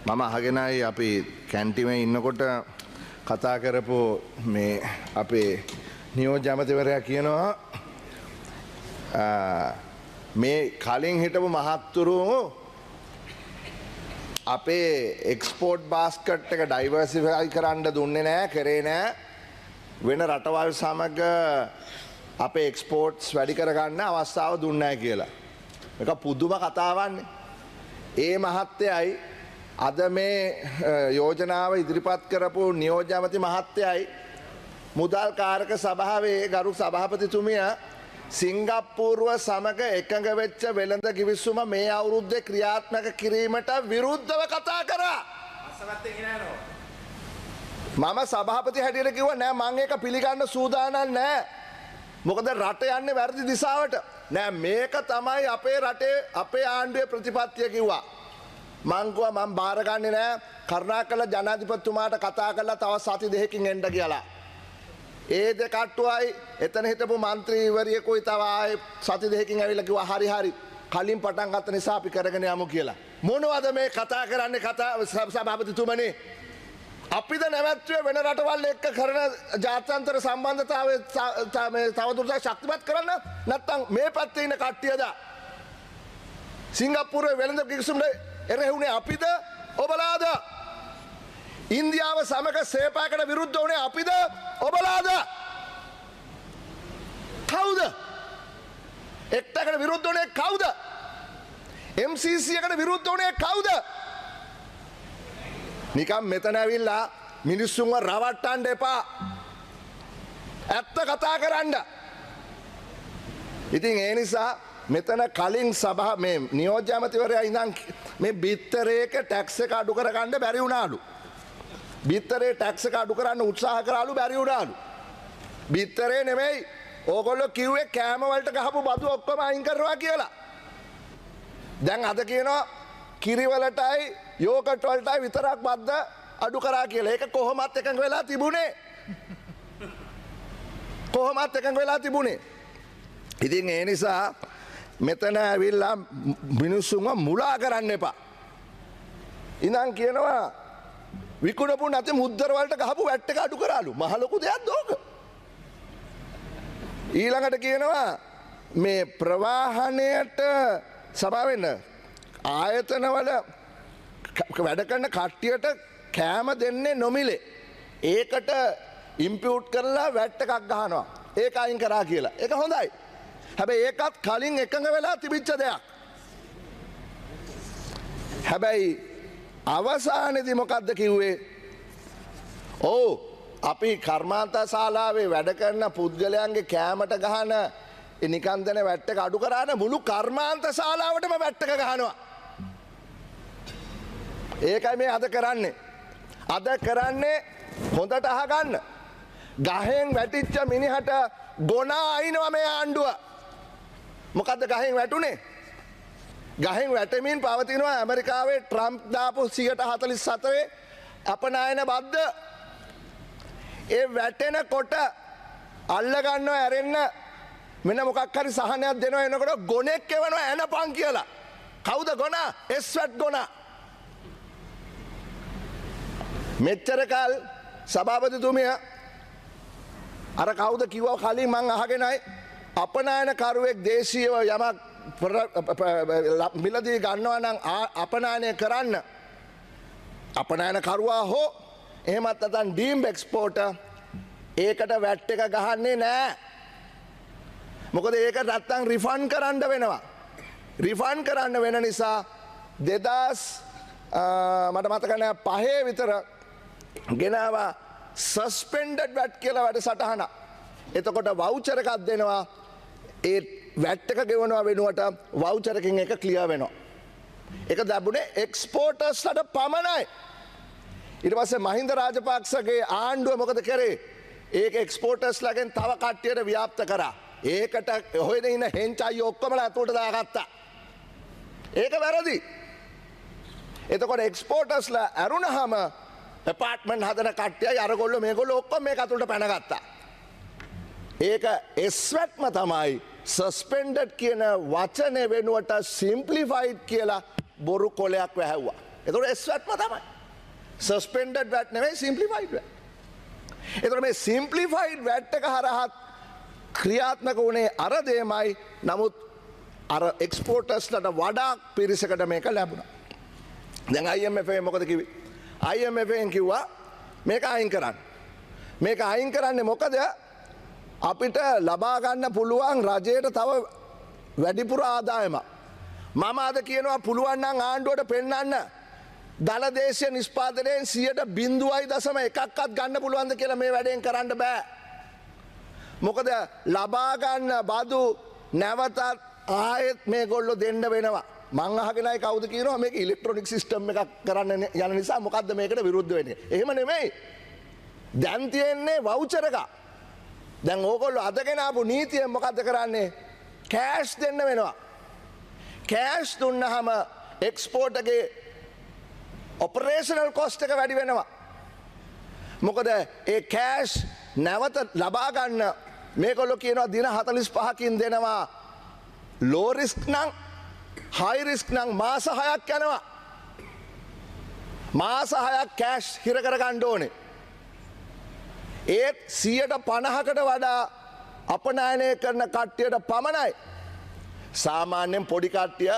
මම අහගෙනයි අපි කැන්ටිමේ ඉන්නකොට කතා කරපු මේ අපේ නියෝජ්‍ය ඇමතිවරයා කියනවා මේ කලින් හිටපු මහත්තුරු අපේ එක්ස්පෝර්ට් බාස්කට් එක ඩයිවර්සිෆයි කරන්න දුන්නේ නෑ, කරේ නෑ. වෙන රටවල් සමග අපේ එක්ස්පෝර්ට්ස් වැඩි කරගන්න අවස්ථාව දුන්නේ නෑ කියලා. මේක පුදුම කතාවන්නේ. ඒ මහත්තයයි අද මේ යෝජනාව ඉදිරිපත් කරපු නියෝජ්‍ය ඇමති මහත්තයයි මුදල් කාරක සභාවේ ගරු සභාපතිතුමිය සිංගප්පූරුව සමග එකඟ වෙච්ච වෙළඳ ගිවිසුම මේ අවුරුද්දේ ක්‍රියාත්මක කිරීමට විරුද්ධව කතා කරා. මම සභාපති හැටියට කිව්වා නෑ, මං ඒක පිළිගන්න සූදානම් නෑ. මොකද රට යන්නේ වැරදි දිශාවට. නෑ, මේක තමයි අපේ රටේ අපේ ආණ්ඩුවේ ප්‍රතිපත්තිය කිව්වා. මං කිව්වා මං බාරගන්නේ නෑ, කරුණාකරලා ජනාධිපතිතුමාට කතා කරලා තව සති දෙකකින් එන්න කියලා. ඒ දෙකට්ටුවයි එතන හිටපු මන්ත්‍රීවරියකුයි තව ආයේ සති දෙකකින් ඇවිල්ලා කිව්වා හරි හරි කලින් පටන් ගත්ත නිසා අපි කරගෙන යමු කියලා. මොනවද මේ කතා කරන්නේ කතා සභාපතිතුමනි? අපිද නැවැත්තුවේ වෙන රටවල් එක්ක කරන ජාත්‍යන්තර සම්බන්ධතාවය මේ තවදුරටත් ශක්තිමත් කරන්න, නැත්නම් මේ පැත්තේ ඉන්න කට්ටියද? සිංගප්පූරුවේ වෙළඳ ගිවිසුමට එරෙහි වුණේ අපිද ඔබලාද? ඉන්දියාව සමග සේපාකට විරුද්ධ වුණේ අපිද ඔබලාද? කවුද? එක්ටකට විරුද්ධ වුණේ කවුද? MCC එකට විරුද්ධ වුණේ කවුද? නිකන් මෙතන ඇවිල්ලා මිනිස්සුන්ව රවට්ටන්න එපා. ඇත්ත කතා කරන්න. ඉතින් ඒ නිසා මෙතන කලින් සභා මේ නියෝජ්‍ය ඇමතිවරයා ඉඳන් මේ බිත්තරේක ටැක්ස් එක අඩු කරගන්න බැරි වුණාලු. බිත්තරේ ටැක්ස් එක අඩු කරන්න උත්සාහ කරාලු, බැරි වුණාලු. බිත්තරේ නෙමෙයි, ඕගොල්ලෝ කිව්වේ කෑම වලට ගහපු බදු ඔක්කොම අයින් කරනවා කියලා. දැන් අද කියනවා කිරි වලටයි යෝගට් වලටයි විතරක් බද්ද අඩු කරා කියලා. ඒක කොහොමත් එකඟ වෙලා තිබුණේ. කොහොමත් එකඟ වෙලා තිබුණේ. ඉතින් ඒ නිසා මෙතන ඇවිල්ලා මිනිස්සුන්ව මුලා කරන්න එපා. ඉඳන් කියනවා විකුණපු නැති මුද්දර වලට ගහපු වැට් එක අඩු කරාලු. මහ ලොකු දෙයක් දෝක. ඊළඟට කියනවා මේ ප්‍රවාහණයට සභා වෙන්න ආයතනවල වැඩ කරන කට්ටියට කෑම දෙන්නේ නොමිලේ. ඒකට ඉම්පියුට් කරලා වැට් එකක් ගහනවා. ඒක අයින් කරා කියලා. ඒක හොඳයි. හැබැයි ඒකත් කලින් එකඟ වෙලා තිබිච්ච දෙයක්. හැබැයි අවසානයේදී මොකද්ද කිව්වේ? ඔව්, අපි කර්මාන්ත ශාලාවේ වැඩ කරන පුද්ගලයන්ගේ කෑමට ගහන ඒ නිකන් දෙන වැට් එක අඩු කරාන මුළු කර්මාන්ත ශාලාවටම වැට් එක ගහනවා. ඒකයි මේ අද කරන්නේ. අද කරන්නේ හොඳට අහගන්න. ගහෙන් වැටිච්ච මිනිහට ගොනා අයින්නවා මේ ආණ්ඩුව. මොකද්ද ගහෙන් වැටුනේ? ගහෙන් වැටෙමින් පවතිනවා ඇමරිකාවේ ට්‍රම්ප් දාපු 144 අපනායන බද්ද. ඒ වැටෙනකොට අල්ල ගන්නව ඇරෙන්න මෙන්න මොකක් හරි සහනයක් දෙනවා. එනකොට ගොනෙක් එවනවා ඇනපන් කියලා. කවුද ගොනා? එස්වැට් ගොනා. මෙච්චර කල් සභාපතිතුමිය අර කවුද කිව්වා කලින් මං අහගෙනයි අපනායන කරුවෙක් දේශීයව යමක් මිලදී ගන්නවා නම් අපනායනය කරන්න අපනායන කරුවා හෝ එහෙමත් නැත්නම් ඩීම් එක්ස්පෝර්ටර් ඒකට වැට් එක ගහන්නේ නෑ. මොකද ඒක නැත්නම් රිෆන්ඩ් කරන්න වෙනවා. රිෆන්ඩ් කරන්න වෙන නිසා දෙදහස්, මට මතක නෑ පහේ විතර ගෙනාවා සස්පෙන්ඩඩ් වැට් කියලා වැඩසටහන. එතකොට වවුචර් එකක් දෙනවා. ඒ වැට් එක ගෙවනවා වෙනුවට වවුචර් එකකින් එක ක්ලියර් වෙනවා. ඒක ලැබුණේ එක්ස්පෝර්ටර්ස්ලට පමණයි. ඊට පස්සේ මහින්ද රාජපක්ෂගේ ආණ්ඩුව මොකද කරේ? ඒක එක්ස්පෝර්ටර්ස්ලගෙන් තව කට්ටියට ව්‍යාප්ත කරා. ඒකට හොයන ඉන්න හෙන්චයි ඔක්කොමලා ඇතුළට දාගත්තා. ඒක වැරදි. එතකොට එක්ස්පෝර්ටර්ස්ලා ඇරුණහම ඇපාර්ට්මන්ට් හදන කට්ටියයි අරගොල්ලෝ මේගොල්ලෝ ඔක්කොම මේක ඇතුළට පැනගත්තා. ඒක එස්වැට්ම තමයි සස්පෙන්ඩඩ් කියන වචනේ වෙනුවට සිම්ප්ලිෆයිඩ් කියලා බොරු කොලයක් වැහැව්වා. එතකොට SVATම තමයි. සස්පෙන්ඩඩ් VAT නෙවෙයි, සිම්ප්ලිෆයිඩ් VAT. එතකොට මේ සිම්ප්ලිෆයිඩ් VAT එක හරහත් ක්‍රියාත්මක වුණේ අර දෙයමයි. නමුත් අර එක්ස්පෝර්ටර්ස්ලට වඩා පිරිසකට මේක ලැබුණා. දැන් IMF එකෙන් මොකද කිව්වේ? IMF එකෙන් කිව්වා මේක අයින් කරන්න. මේක අයින් කරන්නේ මොකද? අපිට ලබා ගන්න පුළුවන් රජයට තව වැඩිපුර ආදායමක්. මම අද කියනවා පුළුවන් නම් ආණ්ඩුවට පෙන්වන්න දළ දේශීය නිෂ්පාදනයෙන් 0.1%ක්වත් ගන්න පුළුවන්ද කියලා මේ වැඩෙන් කරන්න බෑ. මොකද ලබා ගන්න බදු නැවතත් ආයෙත් මේගොල්ලෝ දෙන්න වෙනවා. මං අහගෙනයි කවුද කියනවා මේක ඉලෙක්ට්‍රොනික සිස්ටම් එකක් කරන්න යන නිසා මොකද්ද මේකට විරුද්ධ වෙන්නේ. එහෙම නෙමෙයි. දැන් තියෙන්නේ වවුචර් එක. දැන් ඕගොල්ලෝ අදගෙන ආපු නීතියෙන් මොකද්ද කරන්නේ? කෑෂ් දෙන්න වෙනවා. කෑෂ් දුන්නාම එක්ස්පෝර්ට් එකේ ඔපරේෂනල් කොස්ට් එක වැඩි වෙනවා. මොකද ඒ කෑෂ් නැවත ලබා ගන්න මේගොල්ලෝ කියනවා දින 45කින් දෙනවා. ලෝ රිස්ක් නම්, හයි රිස්ක් නම් මාස 6ක් යනවා. මාස 6ක් කෑෂ් හිර කරගන්න ඕනේ. ඒත් 150කට වඩා අපනයනය කරන කට්ටියට පමණයි. සාමාන්‍යයෙන් පොඩි කට්ටිය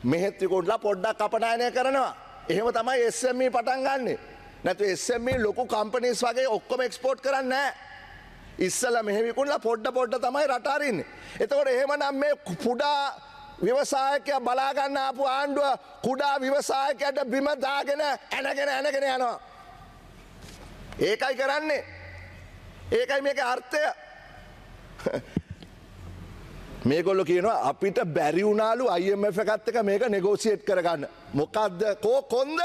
මෙහෙත් විකුණලා පොඩ්ඩක් අපනයනය කරනවා. එහෙම තමයි SME පටන් ගන්නෙ. නැතු SME ලොකු කම්පනීස් වගේ ඔක්කොම එක්ස්පෝර්ට් කරන්නේ නැහැ. ඉස්සලා මෙහෙ විකුණලා පොඩ පොඩ තමයි රට අරින්නේ. එතකොට එහෙමනම් මේ කුඩා ව්‍යවසායකයා බලා ගන්න ආපු ආණ්ඩුව කුඩා ව්‍යවසායකයාට බිම දාගෙන ඇනගෙන ඇනගෙන යනවා. ඒකයි කරන්නේ. ඒකයි මේකේ අර්ථය. මේගොල්ලෝ කියනවා අපිට බැරි වුණාලු IMF එකත් එක්ක මේක නෙගෝෂියේට් කරගන්න. මොකද්ද? කෝ කොන්ද?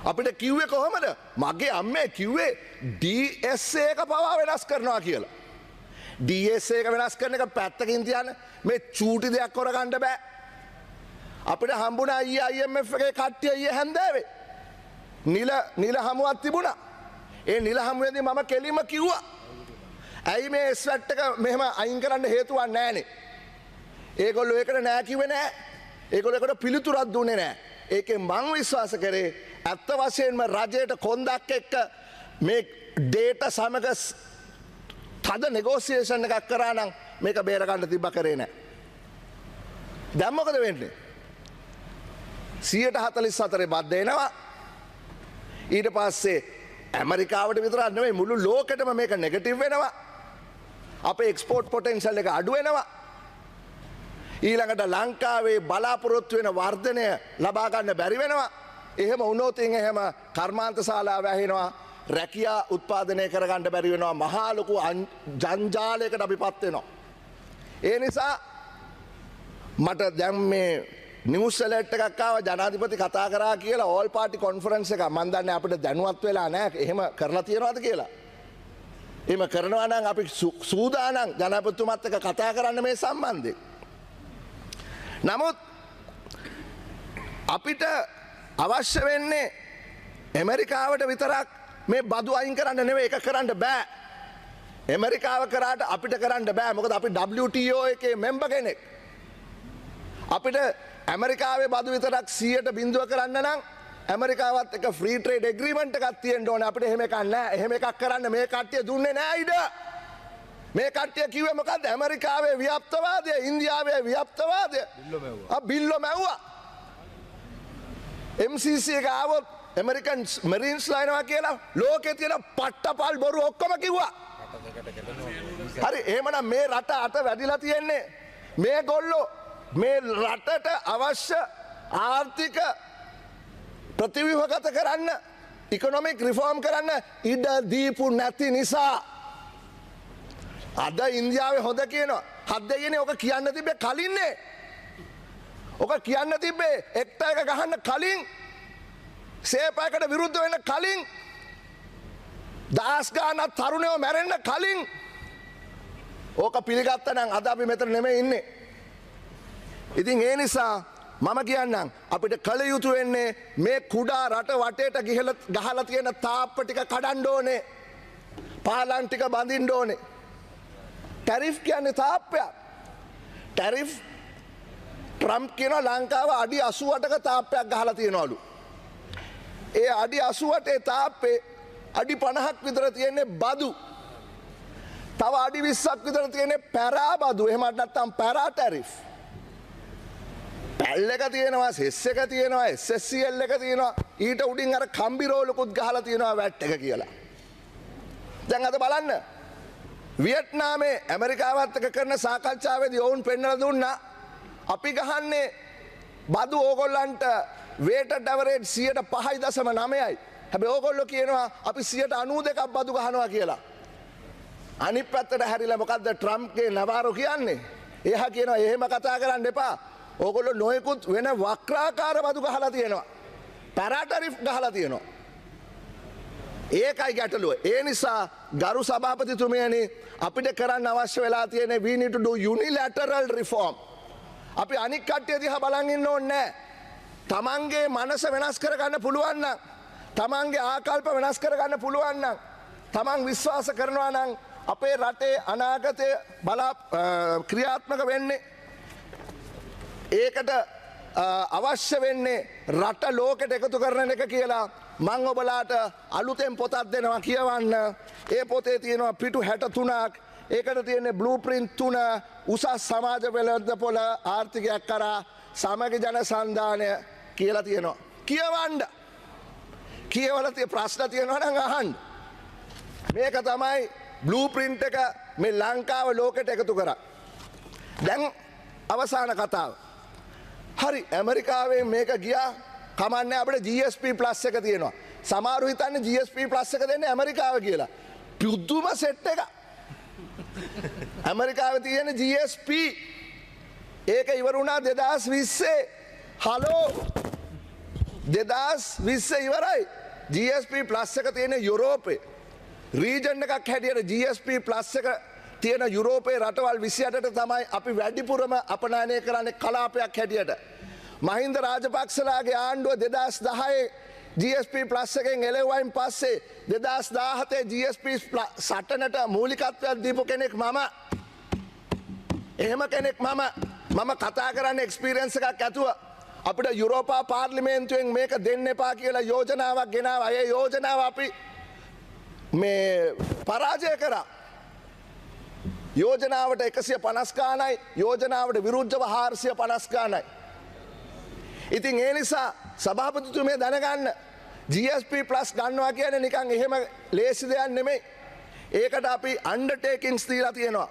අපිට කිව්වේ කොහොමද? මගේ අම්මේ කිව්වේ DSA එක පවා වෙනස් කරනවා කියලා. DSA එක වෙනස් කරන එක පැත්තකින් තියන්න මේ චූටි දෙයක් කරගන්න බෑ. අපිට හම්බුණා ඊයේ IMF එකේ කට්ටිය ඊයේ හැන්දෑවේ. නිල හමුවක් තිබුණා. ඒ නිල හමුවේදී මම කෙලින්ම කිව්වා, ඇයි මේ SVAT එක මෙහෙම අයින් කරන්න හේතුවක් නෑනේ. ඒගොල්ලෝ ඒකට නෑ කිව්වේ නෑ. ඒගොල්ලෝ ඒකට පිළිතුරක් දුන්නේ නෑ. ඒකෙන් මං විශ්වාස කරේ ඇත්ත වශයෙන්ම රජයට කොන්දක් එක්ක මේ ඩේටා සමග තද නෙගෝසියේෂන් එකක් කරා නම් මේක බේර ගන්න තිබ්බ කරේ නෑ. දැන් මොකද වෙන්නේ? 144 බද්ද එනවා. ඊට පස්සේ ඇමරිකාවට විතරක් නෙමෙයි මුළු ලෝකෙටම මේක නෙගටිව් වෙනවා. අපේ එක්ස්පෝර්ට් පොටෙන්ෂල් එක අඩු වෙනවා. ඊළඟට ලංකාවේ බලාපොරොත්තු වෙන වර්ධනය ලබා ගන්න බැරි වෙනවා. එහෙම වුණොත් එහෙම කර්මාන්ත ශාලා වැහෙනවා, රැකියා උත්පාදනය කරගන්න බැරි වෙනවා, මහා ලොකු ජංජාලයකට අපි පත් වෙනවා. ඒ නිසා මට දැන් මේ නිවුස් ඇලර්ට් එකක් ආවා ජනාධිපති කතා කරා කියලා ඕල් පාටි කොන්ෆරන්ස් එක. මං දන්නේ අපිට දැනුවත් වෙලා නැහැ එහෙම කරලා තියනවද කියලා. එහෙම කරනවා නම් අපි සූදානම් ජනාධිපතිතුමත් එක්ක කතා කරන්න මේ සම්බන්ධයෙන්. නමුත් අපිට අවශ්‍ය වෙන්නේ ඇමරිකාවට විතරක් මේ බදු අයින් කරන්න නෙවෙයි, ඒක කරන්න බෑ. ඇමරිකාව කරාට අපිට කරන්න බෑ. මොකද අපි WTO එකේ මෙම්බර් කෙනෙක්. අපිට ඇමරිකාවේ බදු විතරක් 100% කරන්න නම් ඇමරිකාවත් එක්ක ෆ්‍රී ට්‍රේඩ් ඇග්‍රීමන්ට් එකක් තියෙන්න ඕනේ. අපිට එහෙම එකක් නෑ. එහෙම එකක් කරන්න මේ කට්ටිය දුන්නේ නෑ ඉඩ. මේ කට්ටිය කිව්වේ මොකද්ද? ඇමරිකාවේ ව්‍යාප්තවාදය, ඉන්දියාවේ ව්‍යාප්තවාදය. බිල්ලෝ මැව්වා. MCC එක ආවොත් ඇමරිකන් මරීන්ස් ලා එනවා කියලා ලෝකේ තියෙන පට්ටපල් බොරු ඔක්කොම කිව්වා. හරි, එහෙමනම් මේ රට අත වැදිලා තියෙන්නේ මේගොල්ලෝ මේ රටට අවශ්‍ය ආර්ථික ප්‍රතිව්‍යුහගත කරන්න, ඉකොනොමික් රිෆෝම් කරන්න ඉඩ දීපු නැති නිසා. අද ඉන්දියාවේ හොඳ කියනවා. හත් දෙයියනේ ඔක කියන්න තිබ්බේ කලින්නේ. ඔක කියන්න තිබ්බේ එක්ටා එක ගහන්න කලින්, සේපයකට විරුද්ධ වෙන්න කලින්, දහස් ගාණක් තරුණයෝ මැරෙන්න කලින්. ඕක පිළිගත්තා නම් අද අපි මෙතන නෙමෙයි ඉන්නේ. ඉතින් ඒ නිසා මම කියන්නම් අපිට කළ යුතු වෙන්නේ මේ කුඩා රට වටේට ගිහලා ගහලා තියෙන තාප්ප ටික කඩන්න ඕනේ. පාලම් ටික බඳින්න ඕනේ. ටැරිෆ් කියන්නේ තාප්පයක්. Tariff ට්‍රම්ප් කියනවා ලංකාව අඩි 88ක තාප්පයක් ගහලා තියෙනවලු. ඒ අඩි 88 තාප්පේ අඩි 50ක් විතර තියෙන්නේ බදු. තව අඩි 20ක් විතර තියෙන්නේ පැරා බදු. එහෙම නැත්නම් පැරා ටැරිෆ්. පැල් එක තියෙනවා, සෙස් එක තියෙනවා, SSCL එක තියෙනවා. ඊට උඩින් අර කම්බි රෝලකුත් ගහලා තියෙනවා වැට් එක කියලා. දැන් අද බලන්න වියට්නාමේ ඇමරිකාවත් එක්ක කරන සාකච්ඡාවේදී ඔවුන් පෙන්වලා දුන්නා අපි ගහන්නේ බදු ඕගොල්ලන්ට වේටඩ් ඇවරේජ් 5.9යි. හැබැයි ඕගොල්ලෝ කියනවා අපි 92ක් බදු ගහනවා කියලා. අනිත් පැත්තට හැරිලා මොකද්ද ට්‍රම්ප්ගේ නවාරෝ කියන්නේ? එහා කියනවා එහෙම කතා කරන්න එපා. ඕගොල්ලෝ නොයෙකුත් වෙන වක්‍රාකාර බදු ගහලා තියෙනවා. පැරා ටැරිෆ් ගහලා තියෙනවා. ඒකයි ගැටලුව. ඒ නිසා ගරු සභාපතිතුමියනි අපිට කරන්න අවශ්‍ය වෙලා තියෙන්නේ we need to do unilateral reform. අපි අනික් කට්ටිය දිහා බලන් ඉන්න ඕනේ නෑ. තමන්ගේ මනස වෙනස් කරගන්න පුළුවන් නම්, තමන්ගේ ආකල්ප වෙනස් කරගන්න පුළුවන් නම්, තමන් විශ්වාස කරනවා නම් අපේ රටේ අනාගතය බලා ක්‍රියාත්මක වෙන්නේ ඒකට අවශ්‍ය වෙන්නේ රට ලෝකෙට එකතු කරන එක කියලා මං ඔබලාට අලුතෙන් පොතක් දෙනවා කියවන්න. ඒ පොතේ තියෙනවා පිටු 63ක්. ඒකට තියෙන්නේ බ්ලූ ප්‍රින්ට් 3, උසස් සමාජ වෙළඳපොළ ආර්ථිකයක් කරා සමගි ජන සන්ධානය කියලා තියෙනවා. කියවන්න. කියවලා තියෙ ප්‍රශ්න තියෙනවා නම් අහන්න. මේක තමයි බ්ලූ ප්‍රින්ට් එක මේ ලංකාව ලෝකෙට එකතු කරා. දැන් අවසාන කතාව. හරි, ඇමරිකාවෙන් මේක ගියා කමන්නේ අපිට GSP plus එක තියෙනවා. සමහරු හිතන්නේ GSP plus එක දෙන්නේ ඇමරිකාව කියලා. පුදුම සෙට් එක. ඇමරිකාවේ තියෙන GSP ඒක ඉවර වුණා 2020. හලෝ 2020 ඉවරයි. GSP plus එක තියෙන යුරෝපේ රීජන් එකක් හැටියට GSP plus එක තියෙන යුරෝපයේ රටවල් 28ට තමයි අපි වැඩිපුරම අපනයනය කරන්නේ කලාපයක් හැටියට. මහින්ද රාජපක්ෂලාගේ ආණ්ඩුව 2010 GSP plus එකෙන් එළෙව්වයින් පස්සේ 2017 GSP සටනට මූලිකත්වයක් දීපු කෙනෙක් මම. එහෙම කෙනෙක් මම. මම කතා කරන්නේ එක්ස්පීරියන්ස් එකක් ඇතුව. අපිට යුරෝපා පාර්ලිමේන්තුවෙන් මේක දෙන්න එපා කියලා යෝජනාවක් ගෙනාවා. ඒ යෝජනාව අපි මේ පරාජය කරා. යෝජනාවට 150 ගානයි, යෝජනාවට විරුද්ධව 450 ගානයි. ඉතින් ඒ නිසා සභාපතිතුමිය දැනගන්න GSP plus ගන්නවා කියන්නේ නිකන් එහෙම ලේසි දෙයක් නෙමෙයි. ඒකට අපි අන්ඩර්ටේකින්ස් දීලා තියෙනවා.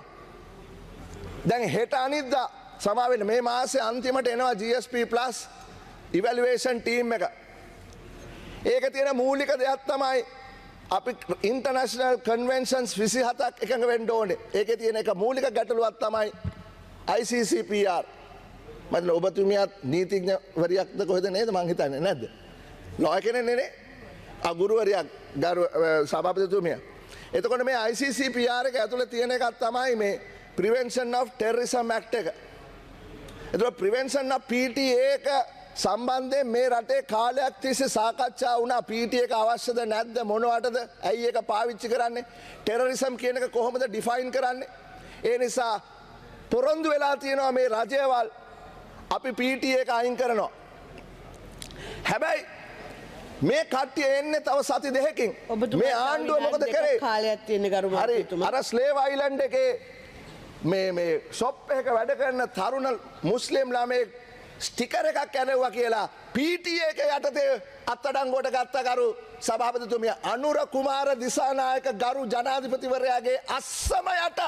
දැන් හෙට අනිද්දා සමා වෙන්න මේ මාසේ අන්තිමට එනවා GSP plus evaluation team එක. ඒක තියෙන මූලික දෙයක් තමයි අපි ඉන්ටර්නැෂනල් කන්වෙන්ෂන්ස් 27ක් එකඟ වෙන්න ඕනේ. ඒකේ තියෙන එක මූලික ගැටලුවක් තමයි ICCPR. මම ඔබතුමියත් නීතිඥවරියක්ද කොහෙද නේද මං හිතන්නේ නැද්ද? ලෝයර් කෙනෙක් නේ? ගුරුවරියක් ගරු සභාපතිතුමිය. එතකොට මේ ICCPR එක ඇතුලේ තියෙන එකක් තමයි මේ Prevention of Terrorism Act එක. එතකොට Prevention of PTA එක සම්බන්ධයෙන් මේ රටේ කාලයක් තිස්සේ සාකච්ඡා වුණා. PTA එක අවශ්‍යද නැද්ද, මොනවටද, ඇයි ඒක පාවිච්චි කරන්නේ, ටෙරරිසම් කියන එක කොහොමද ඩිෆයින් කරන්නේ. ඒ නිසා පොරොන්දු වෙලා තියෙනවා මේ රජයවල් අපි PTA එක අයින් කරනවා. හැබැයි මේ කට්ටිය එන්නේ තව සති දෙකකින්. මේ ආණ්ඩුව මොකද කරේ? කාලයක් තියෙන ගරු මන්ත්‍රීතුමා. අර ස්ලේව් අයිලන්ඩ් එකේ මේ මේ ෂොප් එක වැඩ කරන තරුණ මුස්ලිම් ළමයෙක් ස්ටිකර් එකක් ඇලෙව්වා කියලා PTA එක යටතේ අත්අඩංගුවට ගත්ත ගරු සභාපතිතුමිය අනුර කුමාර දිසානායක ගරු ජනාධිපතිවරයාගේ අස්සම යට.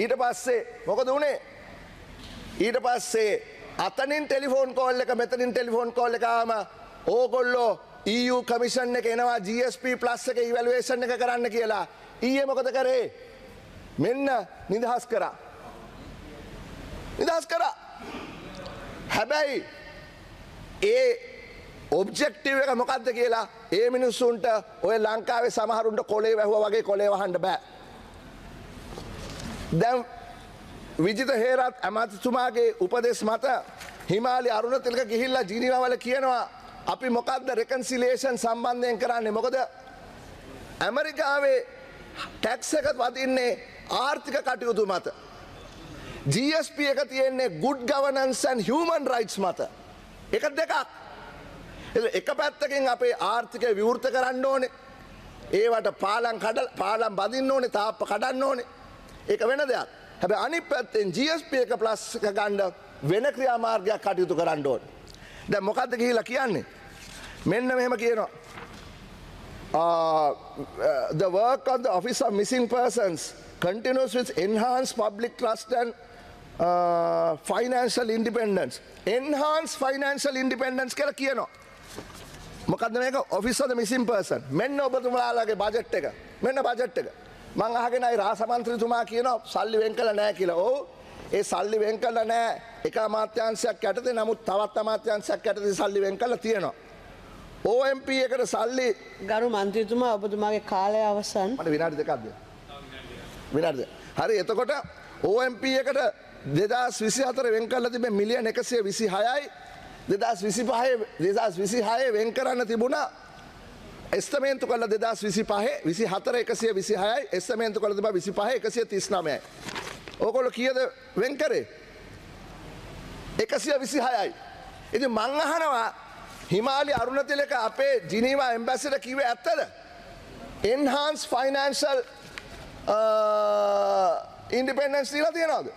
ඊට පස්සේ මොකද වුනේ? ඊට පස්සේ අතනින් ටෙලිෆෝන් කෝල් එක මෙතනින් ටෙලිෆෝන් කෝල් එක ආවම ඕගොල්ලෝ EU commission එක එනවා GSP plus එක ඉවැලුවේෂන් එක කරන්න කියලා. ඊයේ මොකද කරේ? මෙන්න නිදහස් කරා. නිදහස් කරා. හැබැයි ඒ ඔබ්ජෙක්ටිව් එක මොකද්ද කියලා ඒ මිනිස්සුන්ට ඔය ලංකාවේ සමහරුන්ට කොලේ වැහුවා වගේ කොලේ වහන්න බෑ. දැන් විජිත හේරත් ඇමතිතුමාගේ උපදෙස් මත හිමාලි අරුණතිලක ගිහිල්ලා ජිනීවාවල කියනවා අපි මොකද්ද රෙකන්සිලියේෂන් සම්බන්ධයෙන් කරන්නේ. මොකද ඇමරිකාවේ ටැක්ස් එක වදින්නේ ආර්ථික කටයුතු මත. GSP එක තියෙන්නේ good governance and human rights මත. ඒක දෙකක්. එක පැත්තකින් අපේ ආර්ථිකය විවෘත කරන්න ඕනේ. ඒවට පාලම් බඳින්න ඕනේ, තාප්ප කඩන්න ඕනේ. ඒක වෙන දෙයක්. හැබැයි අනිත් පැත්තෙන් GSP එක ප්ලස් එක ගන්න වෙන ක්‍රියාමාර්ගයක් කටයුතු කරන්න ඕනේ. දැන් මොකද්ද ගිහිලා කියන්නේ? මෙන්න මෙහෙම කියනවා. The work of the Office of Missing Persons continues with enhanced public trust and financial independence. Enhanced financial independence කියලා කියනවා. මොකද්ද මේක? Office of the Missing Person. මෙන්න ඔබතුමාලාගේ බජට් එක. මෙන්න බජට් එක. මං අහගෙනයි රාජ මන්ත්‍රීතුමා කියනවා සල්ලි වෙන් කළා නෑ කියලා. ඔව්, ඒ සල්ලි වෙන් කළා නෑ එක අමාත්‍යාංශයක් යටතේ. නමුත් තවත් අමාත්‍යාංශයක් යටතේ සල්ලි වෙන් කළා තියෙනවා. OMP එකට සල්ලි ගරු මන්ත්‍රීතුමා, ඔබතුමාගේ කාලය අවසන්. මට විනාඩි දෙකක් දෙන්න. විනාඩි දෙක. හරි, එතකොට OMP එකට 2024 වෙන් කරලා තිබෙන මිලියන 126යි. 2025 2026 වෙන් කරන්න තිබුණා එස්තමේන්තු කළා 2025 24 126යි, එස්තමේන්තු කළා තිබ්බා 25 139යි. ඕගොල්ලෝ කීයද වෙන් කරේ? 126යි. ඉතින් මං අහනවා, හිමාලි අරුණතිලක අපේ ජිනීවා එම්බැසිඩර් කිව්වේ ඇත්තද? එන්හාන්ස් ෆයිනෑන්ෂල් ඉන්ඩිපෙන්ඩන්ස් දීලා තියනවද?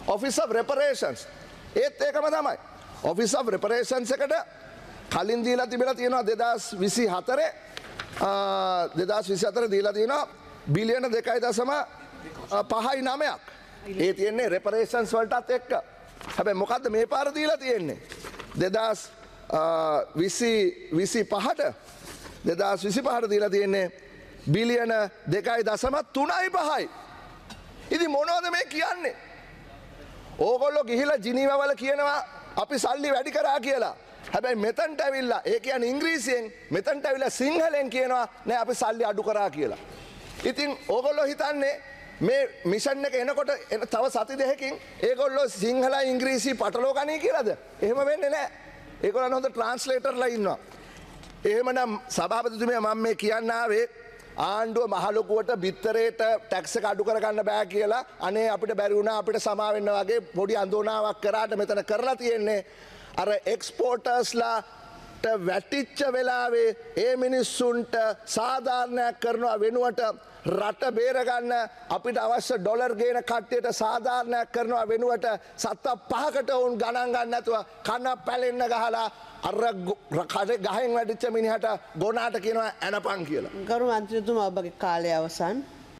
ඔෆිස් ඔෆ් රෙපරේෂන්ස් ඒත් ඒකම තමයි. ඔෆිස් ඔෆ් රෙපරේෂන්ස් එකට කලින් දීලා තිබිලා තියෙනවා 2024 2024 දීලා තියෙනවා බිලියන 2.59ක්. ඒ තියෙන්නේ රෙපරේෂන්ස් වලටත් එක්ක. හැබැයි මොකද්ද මේ පාර දීලා තියෙන්නේ? 2025ට 2025ට දීලා තියෙන්නේ බිලියන 2.35යි. ඉතින් මොනවද මේ කියන්නේ? ඕගොල්ලෝ ගිහිල්ලා ජිනීවා වල කියනවා අපි සල්ලි වැඩි කරා කියලා. හැබැයි මෙතනට ඇවිල්ලා, ඒ කියන්නේ ඉංග්‍රීසියෙන්, මෙතනට ඇවිල්ලා සිංහලෙන් කියනවා නෑ අපි සල්ලි අඩු කරා කියලා. ඉතින් ඕගොල්ලෝ හිතන්නේ මේ මිෂන් එක එනකොට තව සති දෙකකින් ඒගොල්ලෝ සිංහල ඉංග්‍රීසි පටලවා ගනී කියලාද? එහෙම වෙන්නේ නෑ. ඒගොල්ලන් හොඳ ට්‍රාන්ස්ලේටර්ලා ඉන්නවා. එහෙමනම් සභාපතිතුමිය, මම මේ කියන්න ආවේ ආණ්ඩුව මහ ලොකුවට බිත්තරේට ටැක්ස් එක අඩු කරගන්න බෑ කියලා අනේ අපිට බැරි වුණා, අපිට සමා වෙන්න වගේ පොඩි අඳෝනාවක් කරාට මෙතන කරලා තියෙන්නේ අර එක්ස්පෝර්ටර්ස්ලාට වැටිච්ච වෙලාවේ ඒ මිනිස්සුන්ට සාධාරණයක් කරනවා වෙනුවට, රට බේරගන්න අපිට අවශ්‍ය ඩොලර් ගේන කට්ටියට සාධාරණයක් කරනවා වෙනුවට, සත්ත පහකට වුන් ගණන් ගන්න නැතුව කන පැලෙන්න ගහලා අර කඩේ ගහෙන් වැටිච්ච මිනිහට ගොනාට කියනවා ඇනපන් කියලා. ගරු මන්ත්‍රීතුමා, ඔබගේ කාලය අවසන්.